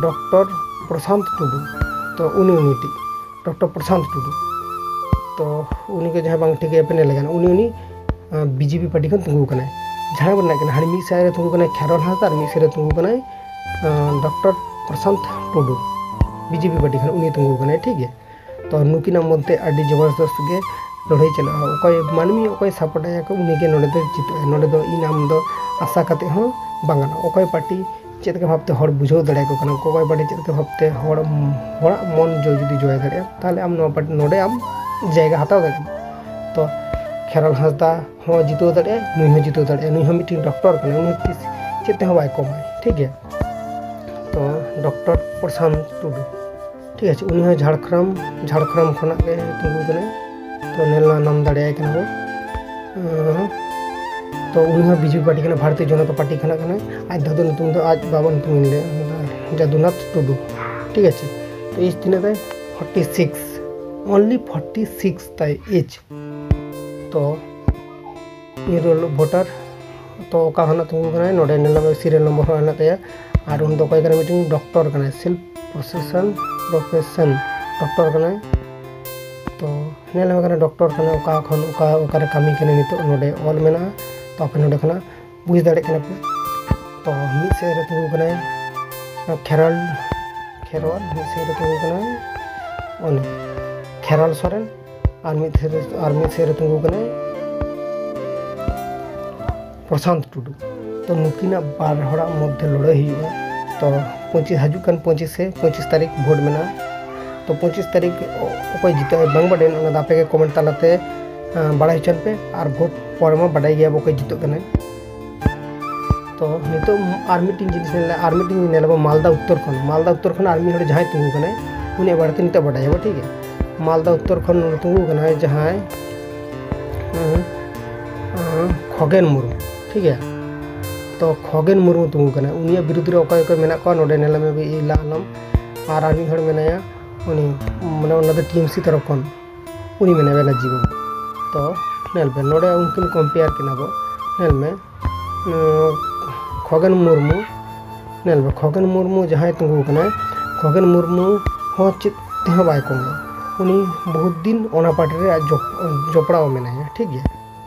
ᱰᱚᱠᱴᱚᱨ ᱯᱨᱚᱥᱟᱱᱛ ᱴᱩᱰᱩ᱾ ᱛᱚ ᱩᱱᱤ, ᱩᱱᱤ ᱴᱤᱡ ᱰᱚᱠᱴᱚᱨ ᱯᱨᱚᱥᱟᱱᱛ ᱴᱩᱰᱩ, ᱛᱚ ᱩᱱᱤ ᱜᱮ ᱡᱟᱦᱟᱸᱭ ᱵᱟᱝ ᱴᱷᱤᱠ ᱮ ᱯᱮᱱᱮᱞ ᱞᱮ ᱠᱟᱱᱟ, ᱩᱱᱤ, ᱩᱱᱤ ᱵᱤᱡᱮᱯᱤ ᱯᱟᱨᱴᱤ ᱠᱷᱚᱱ ᱛᱤᱸᱜᱩ ᱟᱠᱟᱱᱟᱭ᱾ ᱡᱷᱟᱲᱜᱨᱟᱢ ᱨᱮᱱᱟᱜ ᱠᱟᱱᱟ, ᱦᱟᱱᱮ ᱢᱤᱫ ᱥᱮᱫ ᱨᱮ ᱛᱤᱸᱜᱩ ᱠᱟᱱᱟᱭ ᱠᱷᱮᱨᱣᱟᱞ ᱦᱟᱸᱥᱫᱟ ᱟᱨ ᱢᱤᱫ ᱥᱮᱫ ᱨᱮ ᱛᱤᱸᱜᱩ ᱠᱟᱱᱟᱭ ᱰᱚᱠᱴᱚᱨ ᱯᱨᱚᱥᱟᱱᱛ ᱴᱩᱰᱩ, ᱵᱤᱡᱮᱯᱤ ᱯᱟᱨᱴᱤ ᱠᱷᱚᱱ ᱩᱱᱤ ᱛᱤᱸᱜᱩ ᱟᱠᱟᱱᱟᱭ, ᱴᱷᱤᱠ ᱜᱮᱭᱟ᱾ ᱛᱚ ᱱᱩᱠᱤᱱᱟᱜ ᱢᱚᱫᱽᱫᱷᱮ ᱟᱹᱰᱤ ᱡᱚᱵᱚᱨᱫᱚᱥᱛ ᱜᱮ ᱞᱟᱹᱲᱦᱟᱹᱭ ᱪᱟᱞᱟᱜᱼᱟ᱾ ᱚᱠᱚᱭ ᱢᱟᱹᱱᱢᱤ ᱚᱠᱚᱭ ᱥᱟᱯᱳᱨᱴᱟᱭᱟᱠᱚ, ᱩᱱᱤᱜᱮ ᱱᱚᱰᱮ ᱫᱚ ᱡᱤᱛᱟᱹᱜᱼᱟᱭ᱾ ᱱᱚᱰᱮ ᱫᱚ ᱤᱧ ᱟᱢ ᱫᱚ ᱟᱥᱟ ᱠᱟᱛᱮ ᱦᱚᱸ ᱵᱟᱝ ᱜᱟᱱᱚᱜᱼᱟ᱾ ᱚᱠᱚᱭ ᱯᱟᱨᱴᱤ ᱪᱮᱫ ᱞᱮᱠᱟ ᱵᱷᱟᱵᱛᱮ ᱦᱚᱲ ᱵᱩᱡᱷᱟᱹᱣ ᱫᱟᱲᱮᱭᱟᱠᱚ ᱠᱟᱱᱟ, ᱚᱠᱚᱭ ᱯᱟᱨᱴᱤ ᱪᱮᱫ ᱞᱮᱠᱟ ᱵᱷᱟᱵᱛᱮ ᱦᱚᱲ, ᱦᱚᱲᱟᱜ ᱢᱚᱱ ᱡᱚᱭ ᱡᱩᱫᱤ ᱡᱚᱭ ᱫᱟᱲᱮᱭᱟᱜᱼᱟ, ᱛᱟᱦᱚᱞᱮ ᱟᱢ ᱱᱚᱣᱟ ᱯᱟᱨᱴᱤ ᱱᱚᱰᱮ ᱟᱢ ᱡᱟᱭᱜᱟ ᱦᱟᱛᱟᱣ ᱫᱟᱲᱮᱭᱟᱜᱼᱟ᱾ ᱛᱚ ᱠᱷᱮᱨᱣᱟᱞ ᱦᱟᱸᱥᱫᱟ ᱦᱚᱸ ᱡᱤᱛᱟᱹᱣ ᱫᱟᱲᱮᱭᱟᱜᱼᱟ, ᱱᱩᱭ ᱦᱚᱸ ᱡᱤᱛᱟᱹᱣ ᱫᱟᱲᱮᱭᱟᱜᱼᱟ᱾ ᱱᱩᱭ ᱦᱚᱸ ᱢᱤᱫᱴᱮᱱ ᱰᱚᱠᱴᱚᱨ ᱠᱟᱱᱟᱭ, ᱩᱱᱤ ᱛᱤᱥ ᱪᱮᱫ ᱛᱮᱦᱚᱸ ᱵᱟᱭ ᱠᱚᱢᱟᱭ, ᱴᱷᱤᱠ ᱜᱮᱭᱟ᱾ ᱛᱚ ᱰᱚᱠᱴᱚᱨ ᱯᱨᱚᱥᱟᱱᱛ ᱴᱩᱰᱩ, ᱴᱷᱤᱠ ᱟᱪᱷᱮ, ᱩᱱᱤ ᱦᱚᱸ ᱡᱷᱟᱲᱠᱷᱚᱸᱰ, ᱡᱷᱟᱲᱠᱷᱚᱸᱰ ᱠᱷᱚᱱᱟᱜ ᱜᱮ ᱛᱤᱸᱜᱩ ᱠᱟᱱᱟᱭ᱾ ᱛᱚ ᱱᱮᱞ ᱱᱟᱢ ᱫᱟᱲᱮᱭᱟᱭ ᱠᱟᱱᱟ ᱵᱚ᱾ ᱟᱸ, ᱛᱚ ᱩᱱᱤ ᱦᱚᱸ ᱵᱤᱡᱮᱯᱤ ᱯᱟᱨᱴᱤ ᱠᱟᱱᱟ, ᱵᱷᱟᱨᱚᱛᱤᱭᱚ ᱡᱚᱱᱚᱛᱟ ᱯᱟᱨᱴᱤ ᱠᱷᱚᱱᱟᱜ ᱠᱟᱱᱟᱭ᱾ ᱟᱡ ᱫᱟᱫᱩ ᱧᱩᱛᱩᱢ ᱫᱚ, ᱟᱡ ᱵᱟᱵᱟ ᱧᱩᱛᱩᱢ ᱤᱧ ᱞᱟᱹᱭᱟ, ᱡᱟᱫᱩᱱᱟᱛᱷ ᱴᱩᱰᱩ᱾ ᱴᱷᱤᱠ ᱟᱪᱷᱮ᱾ ᱛᱚ ᱮᱡᱽ ᱛᱤᱱᱟᱹᱜ ᱛᱟᱭ? ᱯᱷᱳᱨᱴᱤ ᱥᱤᱠᱥ, ᱚᱱᱞᱤ ᱯᱷᱳᱨᱴᱤ ᱥᱤᱠᱥ ᱛᱟᱭ ᱮᱡᱽ᱾ ᱛᱚ ᱤᱱᱨᱳᱞ ᱵᱷᱳᱴᱟᱨ, ᱛᱚ ᱚᱠᱟ ᱠᱷᱚᱱᱟᱜ ᱛᱤᱸᱜᱩ ᱠᱟᱱᱟᱭ, ᱱᱚᱰᱮ ᱧᱮᱞ ᱢᱮ ᱥᱤᱨᱤᱭᱟᱞ ᱱᱚᱢᱵᱚᱨ ᱦᱚᱸ ᱦᱮᱱᱟᱜ ᱛᱟᱭᱟ᱾ ᱟᱨ ᱩᱱᱤ ᱫᱚ ᱚᱠᱚᱭ ᱠᱟᱱᱟᱭ? ᱢᱤᱫᱴᱮᱱ ᱰᱚᱠᱴᱚᱨ ᱠᱟᱱᱟᱭ, ᱥᱮᱞᱯᱷ ᱯᱨᱚᱯᱷᱮᱥᱚᱱ, ᱯᱨᱚᱯᱷᱮᱥᱚᱱ ᱰᱚᱠᱴᱚᱨ ᱠᱟᱱᱟᱭ᱾ ᱛᱚ ᱧᱮᱞ ᱢᱮ ᱠᱟᱱᱟ ᱰᱚᱠᱴᱚᱨ ᱠᱟᱱᱟᱭ, ᱚᱠᱟ ᱠᱷᱚᱱ ᱚᱠᱟ, ᱚᱠᱟᱨᱮ ᱠᱟᱹᱢᱤ ᱠᱟᱱᱟᱭ ᱱᱤᱛᱚᱜ ᱱᱚᱰᱮ ᱚᱞ ᱢᱮᱱᱟᱜᱼᱟ᱾ ᱛᱚ ᱟᱯᱮ ᱱᱚᱰᱮ ᱠᱷᱚᱱᱟᱜ ᱵᱩᱡᱽ ᱫᱟᱲᱮᱭᱟᱜ ᱠᱟᱱᱟ ᱯᱮ᱾ ᱛᱚ ᱢᱤᱫ ᱥᱮᱫ ᱨᱮ ᱛᱤᱸᱜᱩ ᱠᱟᱱᱟᱭ ᱠᱷᱮᱨᱣᱟᱞ, ᱠᱷᱮᱨᱣᱟᱞ, ᱢᱤᱫ ᱥᱮᱫ ᱨᱮ ᱛᱤᱸᱜᱩ ᱠᱟᱱᱟᱭ ᱩᱱᱤ ᱠᱷᱮᱨᱣᱟᱞ ᱥᱚᱨᱮᱱ, ᱟᱨ ᱢᱤᱫ ᱥᱮᱫ ᱨᱮ, ᱟᱨ ᱢᱤᱫ ᱥᱮᱫ ᱨᱮ ᱛᱤᱸᱜᱩ ᱠᱟᱱᱟᱭ ᱯᱨᱚᱥᱟᱱᱛ ᱴᱩᱰᱩ᱾ ᱛᱚ ᱱᱩᱠᱤᱱᱟᱜ ᱵᱟᱨ ᱦᱚᱲᱟᱜ ᱢᱚᱫᱽᱫᱷᱮ ᱞᱟᱹᱲᱦᱟᱹᱭ ᱦᱩᱭᱩᱜᱼᱟ᱾ ᱛᱚ ᱯᱚᱸᱪᱤᱥ, ᱦᱤᱡᱩᱜ ᱠᱟᱱ ᱯᱚᱸᱪᱤᱥᱮ, ᱯᱚᱸᱪᱤᱥ ᱛᱟᱹᱨᱤᱠᱷ ᱵᱷᱳᱴ ᱢᱮᱱᱟᱜᱼᱟ᱾ ᱛᱚ ᱯᱚᱸᱪᱤᱥ ᱛᱟᱹᱨᱤᱠᱷ ᱚᱠᱚᱭ ᱡᱤᱛᱟᱹᱜ ᱟᱭ ᱵᱟᱝ ᱵᱟᱰᱟᱭᱟ, ᱚᱱᱟ ᱫᱚ ᱟᱯᱮ ᱜᱮ ᱠᱚᱢᱮᱱᱴ ᱛᱟᱞᱟᱛᱮ, ᱟᱸ, ᱵᱟᱲᱟᱭ ᱦᱚᱪᱚᱱ ᱯᱮ᱾ ᱟᱨ ᱵᱷᱳᱴ ᱯᱚᱨᱮ ᱢᱟ ᱵᱟᱰᱟᱭ ᱜᱮᱭᱟ ᱵᱚ ᱚᱠᱚᱭ ᱡᱤᱛᱟᱹᱜ ᱠᱟᱱᱟᱭ᱾ ᱛᱚ ᱱᱤᱛᱚᱜ ᱟᱨ ᱢᱤᱫᱴᱤᱱ ᱡᱤᱱᱤᱥ ᱧᱮᱞ, ᱟᱨ ᱢᱤᱫᱴᱤᱱ ᱧᱮᱞ ᱟᱵᱚ ᱢᱟᱞᱫᱟ ᱩᱛᱛᱚᱨ ᱠᱷᱚᱱ, ᱢᱟᱞᱫᱟ ᱩᱛᱛᱚᱨ ᱠᱷᱚᱱ ᱟᱨ ᱢᱤᱫ ᱦᱚᱲ ᱡᱟᱦᱟᱸᱭ ᱛᱤᱸᱜᱩ ᱠᱟᱱᱟᱭ, ᱩᱱᱤᱭᱟᱜ ᱵᱟᱨᱮᱛᱮ ᱱᱤᱛᱚᱜ ᱵᱟᱰᱟᱭ ᱟᱵᱚ, ᱴᱷᱤᱠ ᱜᱮᱭᱟ? ᱢᱟᱞᱫᱟ ᱩᱛᱛᱚᱨ ᱠᱷᱚᱱ ᱱᱚᱰᱮ ᱛᱤᱸᱜᱩ ᱠᱟᱱᱟᱭ ᱡᱟᱦᱟᱸᱭ, ᱦᱮᱸ, ᱦᱮᱸ, ᱠᱷᱚᱜᱮᱱ ᱢᱩᱨᱢᱩ, ᱴᱷᱤᱠ ᱜᱮᱭᱟ? ᱛᱚ ᱠᱷᱚᱜᱮᱱ ᱢᱩᱨᱢᱩ ᱛᱤᱸᱜᱩ ᱠᱟᱱᱟᱭ, ᱩᱱᱤᱭᱟᱜ ᱵᱤᱨᱩᱫᱽ ᱨᱮ ᱚᱠᱚᱭ ᱚᱠᱚᱭ ᱢᱮᱱᱟᱜ ᱠᱚᱣᱟ ᱱᱚᱰᱮ ᱧᱮᱞ ᱢᱮ, ᱤᱞᱟ ᱟᱞᱚᱢ, ᱟᱨ ᱟᱨ ᱢᱤᱫ ᱦᱚᱲ ᱢᱮᱱᱟᱭᱟ, ᱩᱱᱤ, ᱢᱟᱱᱮ ᱚᱱᱟ ᱫᱚ ᱴᱤ ᱮᱢ ᱥᱤ ᱛᱚᱨᱚᱯ ᱠᱷᱚᱱ, ᱩᱱᱤ ᱢᱮᱱᱟᱭᱟ ᱵᱮᱱᱟᱨᱡᱤ ᱵᱟᱹᱵᱩ᱾ ᱛᱚ ᱧᱮᱞ ᱯᱮ, ᱱᱚᱰᱮ ᱩᱱᱠᱤᱱ ᱠᱚᱢᱯᱮᱭᱟᱨ ᱠᱤᱱᱟ ᱵᱚ᱾ ᱧᱮᱞ ᱢᱮ, ᱩᱸ, ᱠᱷᱚᱜᱮᱱ ᱢᱩᱨᱢᱩ, ᱧᱮᱞ ᱢᱮ, ᱠᱷᱚᱜᱮᱱ ᱢᱩᱨᱢᱩ ᱡᱟᱦᱟᱸᱭ ᱛᱤᱸᱜᱩ ᱠᱟᱱᱟᱭ, ᱠᱷᱚᱜᱮᱱ ᱢᱩᱨᱢᱩ ᱦᱚᱸ ᱪᱮᱫ ᱛᱮᱦᱚᱸ ᱵᱟᱭ ᱠᱚᱢᱟ᱾ ᱩᱱᱤ ᱵᱚᱦᱩᱛ ᱫᱤᱱ ᱚᱱᱟ ᱯᱟᱨᱴᱤ ᱨᱮ ᱟᱡ ᱡᱚᱯ-, ᱡᱚᱯᱲᱟᱣ ᱢᱮᱱᱟᱭᱟ, ᱴᱷᱤᱠ ᱜᱮᱭᱟ?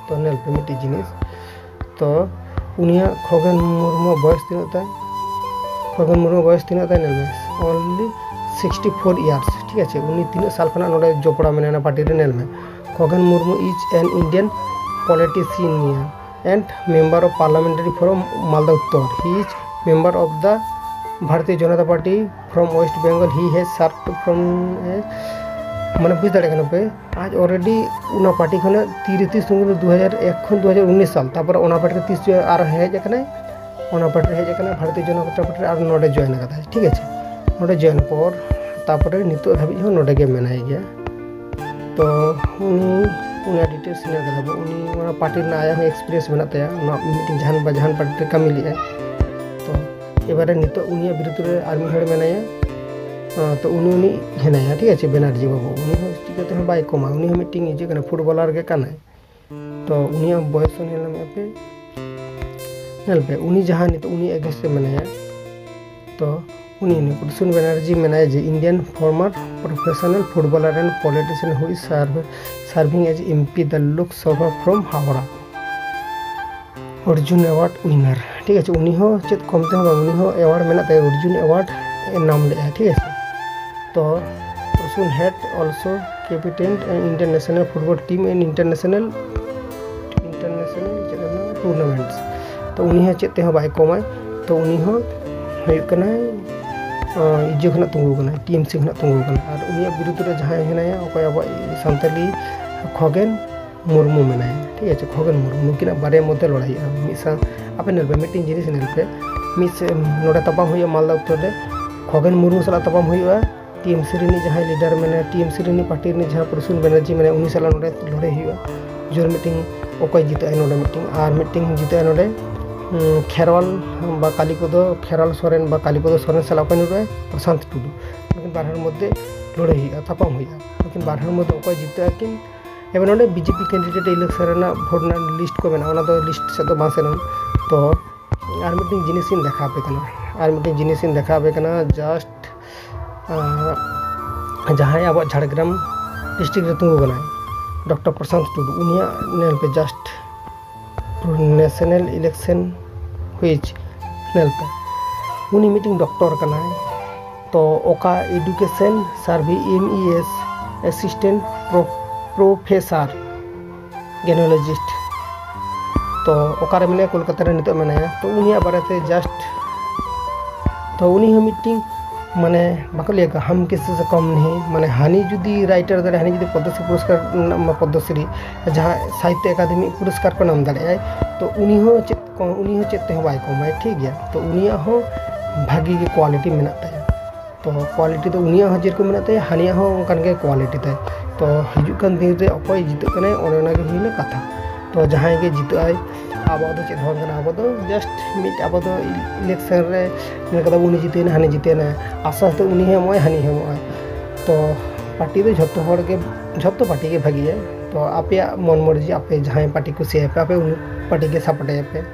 ᱛᱚ ᱧᱮᱞ ᱯᱮ ᱢᱤᱫᱴᱤᱡ ᱡᱤᱱᱤᱥ, ᱛᱚ ᱩᱱᱤᱭᱟᱜ, ᱠᱷᱚᱜᱮᱱ ᱢᱩᱨᱢᱩᱣᱟᱜ ᱵᱚᱭᱚᱥ ᱛᱤᱱᱟᱹᱜ ᱛᱟᱭ? ᱠᱷᱚᱜᱮᱱ ᱢᱩᱨᱢᱩᱣᱟᱜ ᱵᱚᱭᱚᱥ ᱛᱤᱱᱟᱹᱜ ᱛᱟᱭ? ᱧᱮᱞ ᱢᱮ, only sixty four years, ᱴᱷᱤᱠ ᱟᱪᱷᱮ? ᱩᱱᱤ ᱛᱤᱱᱟᱹᱜ ᱥᱟᱞ ᱠᱷᱚᱱᱟᱜ ᱱᱚᱰᱮ ᱡᱚᱯᱲᱟᱣ ᱢᱮᱱᱟᱭᱟ ᱚᱱᱟ ᱯᱟᱨᱴᱤ ᱨᱮ? ᱧᱮᱞ ᱢᱮ, ᱠᱷᱚᱜᱮᱱ Murmu is an Indian politician and member of parliamentary from Malda Uttor. He is member of the Bharatiya Janata Party from West Bengal. He has served from, ᱮ, ᱢᱟᱱᱮ ᱵᱩᱡᱽ ᱫᱟᱲᱮᱭᱟᱜ ᱠᱟᱱᱟ ᱯᱮ, ᱟᱡ already ᱚᱱᱟ ᱯᱟᱨᱴᱤ ᱠᱷᱚᱱᱟᱜ ᱛᱤᱨᱮ ᱛᱤᱥ ᱛᱤᱸᱜᱩ ᱞᱮᱱᱟ, ᱫᱩ ᱦᱟᱡᱟᱨ ᱮᱠ ᱠᱷᱚᱱ ᱫᱩ ᱦᱟᱡᱟᱨ ᱩᱱᱤᱥ ᱥᱟᱞ, ᱛᱟᱨᱯᱚᱨᱮ ᱚᱱᱟ ᱯᱟᱨᱴᱤ ᱨᱮ ᱛᱤᱥ ᱪᱚ ᱟᱨ ᱦᱮᱡ ᱟᱠᱟᱱᱟᱭ, ᱚᱱᱟ ᱯᱟᱨᱴᱤ ᱨᱮ ᱦᱮᱡ ᱟᱠᱟᱱᱟᱭ ᱵᱷᱟᱨᱚᱛᱤᱭᱚ ᱡᱚᱱᱚᱛᱟ ᱯᱟᱨᱴᱤ ᱨᱮ, ᱟᱨ ᱱᱚᱰᱮ ᱡᱚᱭᱮᱱ ᱟᱠᱟᱫᱟᱭ, ᱴᱷᱤᱠ ᱟᱪᱷᱮ? ᱱᱚᱰᱮ ᱡᱚᱭᱮᱱ ᱯᱚᱨ ᱛᱟᱨᱯᱚᱨᱮ ᱱᱤᱛᱚᱜ ᱫᱷᱟᱹᱵᱤᱡ ᱦᱚᱸ ᱱᱚᱰᱮ ᱜᱮ ᱢᱮᱱᱟᱭ ᱜᱮᱭᱟ᱾ ᱛᱚ ᱩᱱᱤ, ᱩᱱᱤᱭᱟᱜ ᱰᱤᱴᱮᱞᱥ ᱦᱮᱱᱟᱜ ᱠᱟᱫᱟ, ᱩᱱᱤ ᱚᱱᱟ ᱯᱟᱨᱴᱤ ᱨᱮᱱᱟᱜ ᱟᱭᱟᱜ ᱦᱚᱸ ᱮᱠᱥᱯᱤᱨᱤᱭᱮᱱᱥ ᱢᱮᱱᱟᱜ ᱛᱟᱭᱟ, ᱱᱚᱣᱟ ᱢᱤᱫᱴᱤᱡ ᱡᱟᱦᱟᱱ ᱵᱟ ᱡᱟᱦᱟᱱ ᱯᱟᱨᱴᱤ ᱨᱮ ᱠᱟᱹᱢᱤ ᱞᱮᱫᱟᱭ᱾ ᱛᱚ ᱮᱵᱟᱨᱮ ᱱᱤᱛᱚᱜ ᱩᱱᱤᱭᱟᱜ ᱵᱤᱨᱩᱫᱽ ᱨᱮ ᱟᱨ ᱢᱤᱫ ᱦᱚᱲ ᱢᱮᱱᱟᱭᱟ, ᱛᱚ ᱩᱱᱤ ᱩᱱᱤ ᱦᱮᱱᱟᱭᱟ, ᱴᱷᱤᱠ ᱟᱪᱷᱮ, ᱵᱮᱱᱟᱨᱡᱤ ᱵᱟᱹᱵᱩ, ᱩᱱᱤ ᱦᱚᱸ ᱪᱤᱠᱟᱹ ᱛᱮᱦᱚᱸ ᱵᱟᱭ ᱠᱚᱢᱟ, ᱩᱱᱤ ᱦᱚᱸ ᱢᱤᱫᱴᱤᱝ ᱤᱭᱟᱹ ᱠᱟᱱᱟ, ᱯᱷᱩᱴᱵᱚᱞᱟᱨ ᱜᱮ ᱠᱟᱱᱟᱭ᱾ ᱛᱚ ᱩᱱᱤᱭᱟᱜ ᱵᱚᱭᱚᱥ ᱦᱚᱸ ᱧᱮᱞ ᱧᱟᱢᱮᱫᱼᱟ ᱯᱮ, ᱧᱮᱞ ᱯᱮ, ᱩᱱᱤ ᱡᱟᱦᱟᱸ ᱱᱤᱛᱚᱜ ᱩᱱᱤ against ᱨᱮ ᱢᱮᱱᱟᱭᱟ, ᱛᱚ ᱩᱱᱤ ᱩᱱᱤ ᱯᱨᱚᱥᱩᱱ ᱵᱮᱱᱟᱨᱡᱤ ᱢᱮᱱᱟᱭᱟ ᱡᱮ Indian former professional footballer and politician who is serve- serving as M P the Lok Sabha from Howrah, Arjun Award winner, ᱴᱷᱤᱠ ᱟᱪᱷᱮ᱾ ᱩᱱᱤ ᱦᱚᱸ ᱪᱮᱫ ᱠᱚᱢ ᱛᱮᱦᱚᱸ ᱵᱟᱝ, ᱩᱱᱤ ᱦᱚᱸ award ᱢᱮᱱᱟᱜ ᱛᱟᱭᱟ, ᱚᱨᱡᱩᱱ award ᱮ ᱧᱟᱢ ᱞᱮᱫᱼᱟ, ᱴᱷᱤᱠ ᱟᱪᱷᱮ᱾ ᱛᱚ ᱯᱨᱚᱥᱩᱱ had also captained an Indian national football team in international international ᱪᱮᱫ ᱠᱚ ᱢᱮᱱᱟ, tournaments᱾ ᱛᱚ ᱩᱱᱤ ᱦᱚᱸ ᱪᱮᱫ ᱛᱮᱦᱚᱸ ᱵᱟᱭ ᱠᱚᱢᱟᱭ᱾ ᱛᱚ ᱩᱱᱤ ᱦᱚᱸ ᱦᱩᱭᱩᱜ ᱠᱟᱱᱟᱭ ᱤᱭᱟᱹ ᱠᱷᱚᱱᱟᱜ ᱛᱤᱸᱜᱩ ᱠᱟᱱᱟᱭ, T M C ᱠᱷᱚᱱᱟᱜ ᱛᱤᱸᱜᱩ ᱠᱟᱱᱟᱭ᱾ ᱟᱨ ᱩᱱᱤᱭᱟᱜ ᱵᱤᱨᱩᱫᱷ ᱨᱮ ᱡᱟᱦᱟᱸᱭ ᱦᱮᱱᱟᱭᱟ, ᱚᱠᱚᱭ ᱟᱵᱚᱣᱟᱜ ᱥᱟᱱᱛᱟᱞᱤ ᱠᱷᱚᱜᱮᱱ ᱢᱩᱨᱢᱩ ᱢᱮᱱᱟᱭᱟ, ᱴᱷᱤᱠ ᱟᱪᱷᱮ, ᱠᱷᱚᱜᱮᱱ ᱢᱩᱨᱢᱩ, ᱱᱩᱠᱤᱱᱟᱜ ᱵᱟᱨᱭᱟ ᱢᱚᱫᱽᱫᱷᱮ ᱞᱟᱹᱲᱦᱟᱹᱭ ᱦᱩᱭᱩᱜᱼᱟ᱾ ᱢᱤᱫ ᱥᱟᱶ ᱟᱯᱮ ᱧᱮᱞ ᱯᱮ, ᱢᱤᱫᱴᱮᱱ ᱡᱤᱱᱤᱥ ᱧᱮᱞ ᱯᱮ, ᱢᱤᱫ ᱥᱮ ᱱᱚᱰᱮ ᱛᱟᱯᱟᱢ ᱦᱩᱭᱩᱜᱼᱟ ᱢᱟᱞᱫᱟ ᱩᱛᱛᱚᱨ ᱨᱮ, ᱠᱷᱚᱜᱮᱱ ᱢᱩᱨᱢᱩ ᱥᱟᱞᱟᱜ ᱛᱟᱯᱟᱢ ᱦᱩᱭᱩᱜᱼᱟ, T M C ᱨᱤᱱᱤᱡ ᱡᱟᱦᱟᱸᱭ leader ᱢᱮᱱᱟᱭᱟ, T M C ᱨᱤᱱᱤᱡ party ᱨᱤᱱᱤᱡ ᱡᱟᱦᱟᱸ ᱯᱨᱚᱥᱩᱱ ᱵᱮᱱᱟᱨᱡᱤ ᱢᱮᱱᱟᱭᱟ, ᱩᱱᱤ ᱥᱟᱞᱟᱜ ᱱᱚᱰᱮ ᱞᱟᱹᱲᱦᱟᱹᱭ ᱦᱩᱭᱩᱜᱼᱟ᱾ ᱡᱳᱨ ᱢᱤᱫᱴᱮᱱ ᱚᱠᱚᱭ ᱡᱤᱛᱟᱹᱜᱼᱟᱭ ᱱᱚᱰᱮ ᱢᱤᱫᱴᱮᱱ, ᱟᱨ ᱢᱤᱫᱴᱮᱱ ᱡᱤᱛᱟᱹᱜᱼᱟᱭ ᱱᱚᱰᱮ, ᱩᱸ, ᱠᱷᱮᱨᱣᱟᱞ ᱵᱟ ᱠᱟᱞᱤᱯᱚᱫᱚ, ᱠᱷᱮᱨᱣᱟᱞ ᱥᱚᱨᱮᱱ ᱵᱟ ᱠᱟᱞᱤᱯᱚᱫᱚ ᱥᱚᱨᱮᱱ ᱥᱟᱞᱟᱜ ᱚᱠᱚᱭ ᱞᱟᱹᱲᱦᱟᱹᱭᱟ? ᱯᱨᱚᱥᱟᱱᱛ ᱴᱩᱰᱩ᱾ ᱩᱱᱠᱤᱱ ᱵᱟᱨ ᱦᱚᱲ ᱢᱚᱫᱽᱫᱷᱮ ᱞᱟᱹᱲᱦᱟᱹᱭ ᱦᱩᱭᱩᱜᱼᱟ, ᱛᱟᱯᱟᱢ ᱦᱩᱭᱩᱜᱼᱟ᱾ ᱩᱱᱠᱤᱱ ᱵᱟᱨ ᱦᱚᱲ ᱢᱚᱫᱽᱫᱷᱮ ᱚᱠᱚᱭ ᱡᱤᱛᱟᱹᱜ ᱟᱹᱠᱤᱱ? ᱮᱵᱟᱨ ᱱᱚᱰᱮ B J P candidate election ᱨᱮᱱᱟᱜ vote ᱨᱮᱱᱟᱜ list ᱠᱚ ᱢᱮᱱᱟᱜᱼᱟ, ᱚᱱᱟ ᱫᱚ list ᱥᱮᱫ ᱫᱚ ᱵᱟᱝ ᱥᱮᱱᱚᱜᱼᱟ᱾ ᱛᱚ ᱟᱨ ᱢᱤᱫᱴᱮᱱ ᱡᱤᱱᱤᱥ ᱤᱧ ᱫᱮᱠᱷᱟᱣ ᱟᱯᱮ ᱠᱟᱱᱟ, ᱟᱨ ᱢᱤᱫᱴᱮᱱ ᱡᱤᱱᱤᱥ ᱤᱧ ᱫᱮᱠᱷᱟᱣ ᱟᱯᱮ ᱠᱟᱱᱟ, just ᱟᱸ, ᱡᱟᱦᱟᱸᱭ ᱟᱵᱚᱣᱟᱜ ᱡᱷᱟᱲᱜᱨᱟᱢ district ᱨᱮ ᱛᱤᱸᱜᱩ ᱠᱟᱱᱟᱭ, ᱰᱚᱠᱴᱚᱨ ᱯᱨᱚᱥᱟᱱᱛ ᱴᱩᱰᱩ, ᱩᱱᱤᱭᱟᱜ ᱧᱮᱞ ᱯᱮ, just national election which, ᱧᱮᱞ ᱯᱮ, ᱩᱱᱤ ᱢᱤᱫᱴᱮᱱ ᱰᱚᱠᱴᱚᱨ ᱠᱟᱱᱟᱭ᱾ ᱛᱚ ᱚᱠᱟ education survey, M E S, assistant pro- professor, genealogist, ᱛᱚ ᱚᱠᱟᱨᱮ ᱢᱮᱱᱟᱭᱟ? ᱠᱳᱞᱠᱟᱛᱟ ᱨᱮ ᱱᱤᱛᱚᱜ ᱢᱮᱱᱟᱭᱟ᱾ ᱛᱚ ᱩᱱᱤᱭᱟᱜ ᱵᱟᱨᱮᱛᱮ just, ᱛᱚ ᱩᱱᱤ ᱦᱚᱸ ᱢᱤᱫᱴᱤᱱ, ᱢᱟᱱᱮ, ᱵᱟᱠᱚ ᱞᱟᱹᱭᱟ ᱦᱟᱢ ᱠᱤᱥᱤ ᱥᱮ ᱠᱚᱢ ᱱᱟᱦᱤ, ᱢᱟᱱᱮ ᱦᱟᱹᱱᱤ ᱡᱩᱫᱤ writer ᱫᱟᱲᱮᱭᱟᱜᱼᱟ, ᱦᱟᱹᱱᱤ ᱡᱩᱫᱤ ᱯᱚᱫᱽᱢᱚᱥᱨᱤ ᱯᱩᱨᱚᱥᱠᱟᱨ ᱧᱟᱢᱟ, ᱯᱚᱫᱽᱢᱚᱥᱨᱤ, ᱡᱟᱦᱟᱸ ᱥᱟᱦᱤᱛᱛᱚ ᱟᱠᱟᱫᱮᱢᱤ ᱯᱩᱨᱚᱥᱠᱟᱨ ᱠᱚ ᱧᱟᱢ ᱫᱟᱲᱮᱭᱟᱜᱼᱟᱭ, ᱛᱚ ᱩᱱᱤ ᱦᱚᱸ ᱪᱮᱫ ᱠᱚ, ᱩᱱᱤ ᱦᱚᱸ ᱪᱮᱫ ᱛᱮᱦᱚᱸ ᱵᱟᱭ ᱠᱚᱢᱟᱭ, ᱴᱷᱤᱠ ᱜᱮᱭᱟ᱾ ᱛᱚ ᱩᱱᱤᱭᱟᱜ ᱦᱚᱸ ᱵᱷᱟᱹᱜᱤ ᱜᱮ quality ᱢᱮᱱᱟᱜ ᱛᱟᱭᱟ᱾ ᱛᱚ quality ᱫᱚ ᱩᱱᱤᱭᱟᱜ ᱦᱚᱸ ᱡᱮᱨᱚᱠᱚᱢ ᱢᱮᱱᱟᱜ ᱛᱟᱭᱟ, ᱦᱟᱹᱱᱤᱭᱟᱜ ᱦᱚᱸ ᱚᱱᱠᱟᱱ ᱜᱮ quality ᱛᱟᱭ᱾ ᱛᱚ ᱦᱤᱡᱩᱜ ᱠᱟᱱ ᱫᱤᱱ ᱨᱮ ᱚᱠᱚᱭ ᱡᱤᱛᱟᱹᱜ ᱠᱟᱱᱟᱭ, ᱚᱱᱮ ᱚᱱᱟ ᱜᱮ ᱦᱩᱭᱱᱟ ᱠᱟᱛᱷᱟ᱾ ᱛᱚ ᱡᱟᱦᱟᱸᱭ ᱜᱮ ᱡᱤᱛᱟᱹᱜ ᱟᱭ, ᱟᱵᱚᱣᱟᱜ ᱫᱚ ᱪᱮᱫ ᱦᱚᱸ ᱵᱟᱝ ᱠᱟᱱᱟ᱾ ᱟᱵᱚ ᱫᱚ just ᱢᱤᱫ, ᱟᱵᱚ ᱫᱚ election ᱨᱮ ᱧᱮᱞ ᱠᱟᱫᱟ ᱵᱚᱱ, ᱩᱱᱤ ᱡᱤᱛᱟᱹᱣ ᱮᱱᱟ, ᱦᱟᱹᱱᱤ ᱡᱤᱛᱟᱹᱣ ᱮᱱᱟ, ᱟᱥᱛᱮ ᱟᱥᱛᱮ ᱩᱱᱤ ᱦᱚᱸ ᱮᱢᱚᱜᱼᱟᱭ, ᱦᱟᱹᱱᱤ ᱦᱚᱸ ᱮᱢᱚᱜᱼᱟᱭ᱾ ᱛᱚ ᱯᱟᱨᱴᱤ ᱫᱚ ᱡᱷᱚᱛᱚ ᱦᱚᱲ ᱜᱮ, ᱡᱷᱚᱛᱚ ᱯᱟᱨᱴᱤ ᱜᱮ ᱵᱷᱟᱹᱜᱤᱭᱟ᱾ ᱛᱚ ᱟᱯᱮᱭᱟᱜ ᱢᱚᱱ ᱢᱚᱨᱡᱤ, ᱟᱯᱮ ᱡᱟᱦᱟᱸᱭ ᱯᱟᱨᱴᱤ ᱠᱩᱥᱤᱭᱟᱜᱼᱟ ᱯᱮ, ᱟᱯᱮ ᱩᱱᱤ ᱯᱟᱨᱴᱤ ᱜᱮ ᱥᱟᱯᱳᱨᱴ ᱟᱭᱟ ᱯᱮ᱾